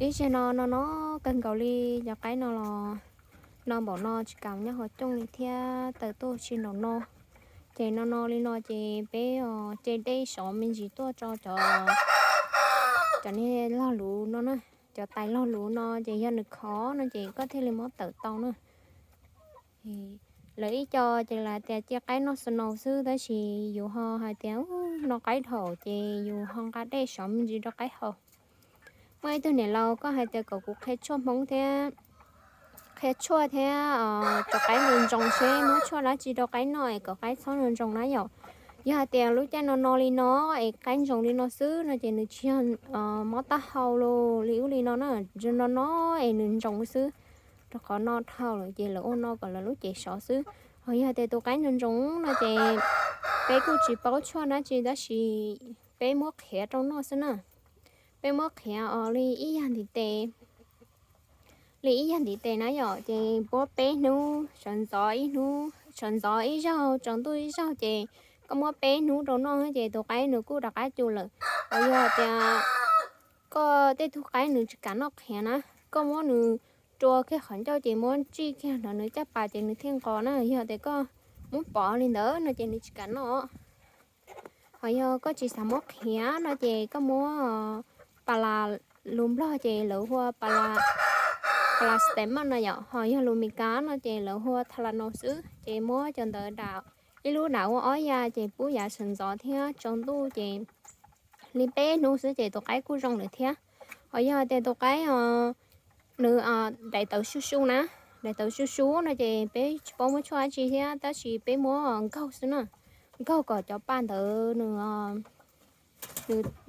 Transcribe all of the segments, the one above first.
Ib zaug no no no kawg nkaus li, cov qaib no los no npaum no tsis kam nyob hauv cooj li thiab, tawm tuaj tsis nraum no. Ces no no li no ces peb cia dej sov me ntsis tuaj tso cov, cov niag log luv no na, cov tais log luv no ces yog nws khov no ces koj thiaj li muab tawm tau na. Lawv ib co ces lawv tias cia qaib noj snow xwb, tab sis yus ho hais tias no qaib dhau ces yus ho nqa dej sov me ntsis rau qaib haus. Muaj ib tug niam laus koj hais tias kom kuv qhia tshuaj Hmoob thiab, qhia tshuaj thiab cov qaib ntoo ntsoos seb muab tshuaj dab tsi rau qaib noj es kom qaib txhob ntoo ntsoos na yom. Yog hais tias lub caij no no li no es qaib ntsoos li no xwb no ces nws tsis yog mob taub hau los li ub li no na, no no es nws ntsoos xwb, rau qhov no dhau lawm ces lawv ua no kom lawv lub cev sov xwb. Ho yog tias tus qaib ntsoos ntsoos no ces peb kuj tsis paub tshuaj dab tsi tab sis peb muab qhiav rau noj xwb na. Peb muab qhiav os li ib yag ntiv tes, li ib yag ntiv tes na yom, ces puab peb hnub, sawv ntxov ib hnub, sawv ntxov ib zaug, tsaus ntuj ib zaug ces koj muab peb hnub rau noj ces tus qaib nws kuj rov qab cu lawm. Ho yog tias koj tej tug qaib nws tsis kam noj qhiav na, koj muab nws rua kiag qhov ncauj ces muab tsij kiag nrog nws caj pas ces nws thiaj nqos na. Yog tias koj muab pov li ntawd no ces nws tsis kam noj. Ho yog koj tsis xav muab qhiav no ces koj muab pas las, lus Nplog ces lawv hu ua pas las, pas las stem no yom, ho yog lus Meskas no ces lawv hu ua Tylenol xwb. Ces muab cov ntawd dam, ib lub dam ua ob yag ces pub yav sawv ntxov thiab tsaus ntuj ces li peb hnub xwb ces tus qaib kuj zoo lawm thiab. Ho yog tias tus qaib nws daim tawv su su na, daim tawv su su no ces peb tsis paub muab tshuaj dab tsi thiab, tab sis peb muab nkaug xwb na, nkaug kom cov pa ntawd nws,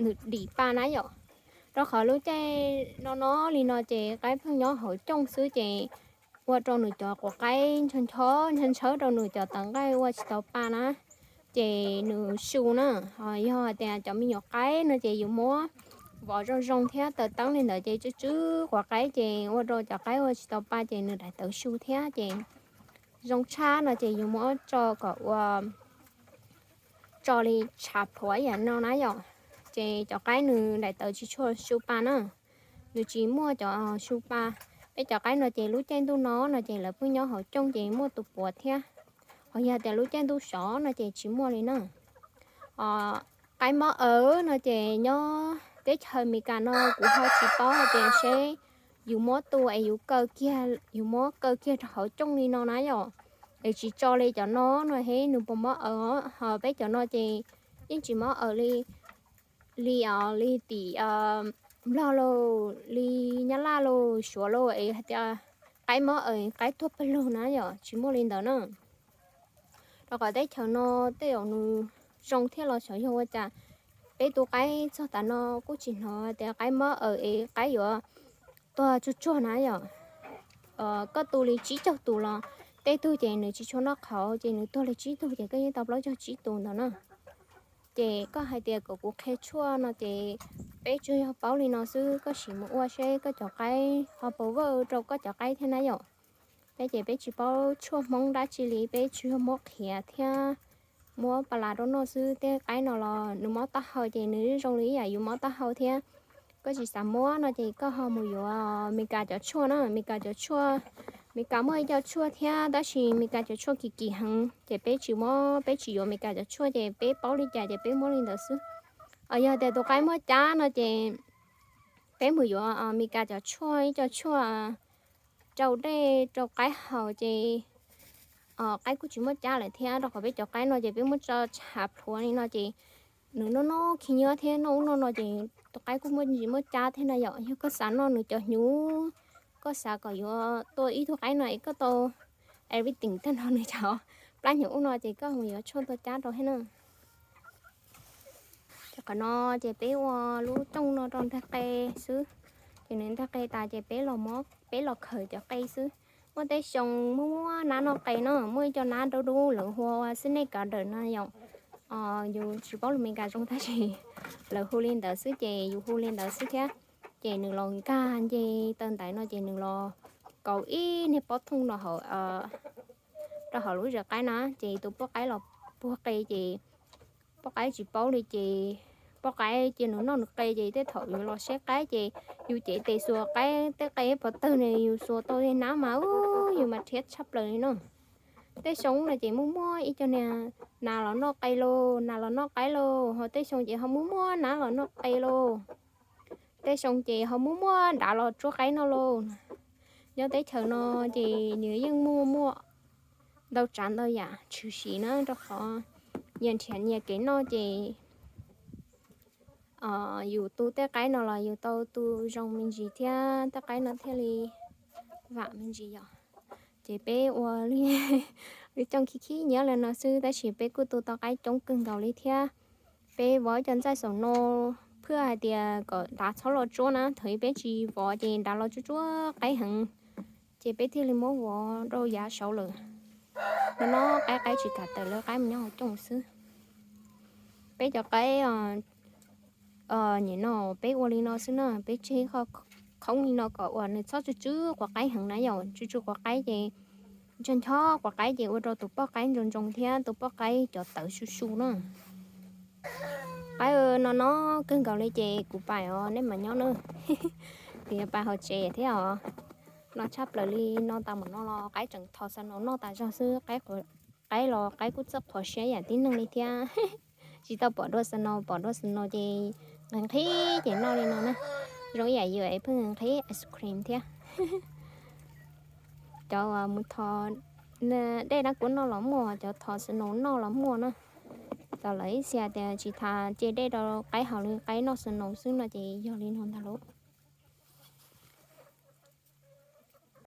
nws dim pa na yom. Rau qhov lub caij no no li no ces qaib pheej nyob hauv cooj xwb ces ua rau nws cov quav qaib ncho ncho, ntshaw ntshaw rau nws cov tawv nqaij ua tsis tau pa na, ces nws su na. Ho yog hais tias cov me nyuam qaib no ces yus muab vov zoo zoo thiab taws teeb li ntawd ces tsw tsw quav qaib ces ua rau cov qaib ua tsis tau pa ces nws daim tawv su thiab ces zoo tshaj no ces yus muab tso kom ua, tso li tshav plhuav yam no na yom, ces cov qaib nws daim tawv tsis tshua su pa na, nws tsis muaj cov su pa. Peb cov qaib no ces lub caij ntuj no no ces lawv pheej nyob hauv cooj ces muaj tus puav thiab. Ho yog tias lub caij ntuj sov no ces tsis muaj li na. Qaib mob aws no ces nyob teb chaws Amelikas no kuv ho tsis paub hais tias seb yus muab tua es yus kaw kiag, yus muab kaw kiag rau hauv cooj li no na yom, es tsis tso li cov no no thiab nws puas mob aws. Ho peb cov no ces yeej tsis mob aws li, li, li tim Nplog lauj, li Nyab Laj lauj, Suav lauj es hais tias qaib mob aws qaib tuag pawg lug na yom, tsis muaj li ntawd na. Rau qhov teb chaws no tej zaum nws zoo thiab los xyov yog ua cas, peb tu qaib txog tav no kuj tsis hnov tias qaib mob aws es qaib yuav tuag tsuag tsuag na yom. Koj tu li tsib caug tus los tej tug ces nws tsis tshua noj qhauv ces nws tuag li tsib tug ces koj yeej tau plaub caug tsib tus ntawd na. Ces koj hais tias kom kuv qhia tshuaj no ces peb tsuas yog paub li no xwb, koj sim mus ua seb koj cov qaib ho puas work rau koj cov qaib thiab na yom. Peb ces peb tsis paub tshuaj Hmoob dab tsi li, peb tsuas yog muab qhiav thiab muab pas las rau noj xwb. Tej qaib no los nws mob taub hau ces nws zoo li ib yam yus mob taub hau thiab. Koj tsis xav muab no ces koj ho mus yuav Amelikas cov tshuaj na, Amelikas cov tshuaj, Amelikas muaj ib co tshuaj thiab tab sis Amelikas cov tshuaj kim kim heev ces peb tsis muab, peb tsis yuav Amelikas cov tshuaj ces peb paub li cas ces peb muab li ntawd xwb. Yog tias tus qaib muaj cab no ces peb mus yuav Amelikas cov tshuaj, ib co tshuaj rau dej rau qaib haus ces qaib kuj tsis muaj cab lawm thiab. Rau qhov peb cov qaib no ces peb muab tso tshav plhuav li no ces nws noj noj khi nyiab thiab noj ub noj no ces tus qaib kuj muaj ntsis muaj cab thiab na yom. Yog koj xav noj nws cov hnyuv, koj xav kom yuav tua ib tug qaib no es koj tau everything tag nrho nws cov plab hnyuv ub no ces koj mus yuav tshuaj tua cab rau thiab na. Ces qhov no ces peb ua lub cooj no rau ntag qe xwb, ces nws ntag qe tas ces peb los, peb los khaws cov qe xwb. Muaj tej xyoo muaj muaj nab noj qe no, muaj ib co nab dub dub lawv hu ua snake garter no yom. Yus tsis paub lus Meskas zoo tab sis lawv hu li ntawd xwb ces yus hu li ntawd xwb thiab. Ces nws los nkag nce taw ntaiv no ces nws los kaus ib niag pob thooj no hauv, rau hauv lub zes qaib na ces tus poj qaib los puag qe ces poj qaib tsis paub li ces poj qaib cia nws noj nws qe ces tej thaum yus los saib qaib ces yus cev tes xuas qaib tej qe pov tawg ne yus xuas tau li nab mas ub yus mas rhiab tshaj plaws li no. Tej xyoo no ces muaj muaj ib co niag nas los noj qe lauj, nas los noj qaib lauj, ho tej xyoo ces ho muaj muaj nab los noj qe lauj. Tej xyoo ces ho muaj muaj dav los tsuab qaib noj lauj. Nyob teb chaws no ces nws yeej muaj muaj ntau tsav ntau yam tshwm sim na rau qhov nyias nrhiav nyias kev noj ces yus tu tej qaib no los yus tau tu zoo me ntsis thiab tej qaib no thiaj li vam me ntsis yom. Ces peb ua li lub cooj khib khib nyiab li no xwb tab sis peb kuj tu tau qaib coob kawg nkaus li thiab. Peb vov cov ntxaij xaum no phwj hais tias kom dav txhob los tsuab na, thaum peb tsis vov ces dav los tsuab tsuab qaib heev, ces peb thiaj li muab vov rau yav saud lawm. No no qaib qaib tsis kam tawm lawv qaib mus nyob hauv cooj xwb. Peb cov qaib nyem no peb ua li no xwb na, peb tseg qhov khoob li no kom uas nws txhob tsw tsw quav qaib heev na yom, tsw tsw quav qaib ces ncho ncho quav qaib ces ua rau tus poj qaib ntsoog ntsoog thiab tus poj qaib cov tawv su su na. Qaib no no kawg nkaus li ces kuv pais os nej mas nyob na. Kuv yuav pais hauv tsev thiab os. No tshaj plaws li no tas mam no los qaib tseem thov snow noj tas zog xwb, qaib los qaib kuj txawj qhuav siab yam tib neeg li thiab. Tsis tau pom dua snow, pom dua snow ces nqhis nqhis ces noj li no na. Zoo ib yam yus pheej nqhis ice cream thiab. Cov mus thov dej dab kuab noj los muaj, cov thov snow noj los muaj na. Tau lawv ib txhia tias tsis tas ce dej rau qaib haus li, qaib noj snow xwb no ces yog li no ntag lauj.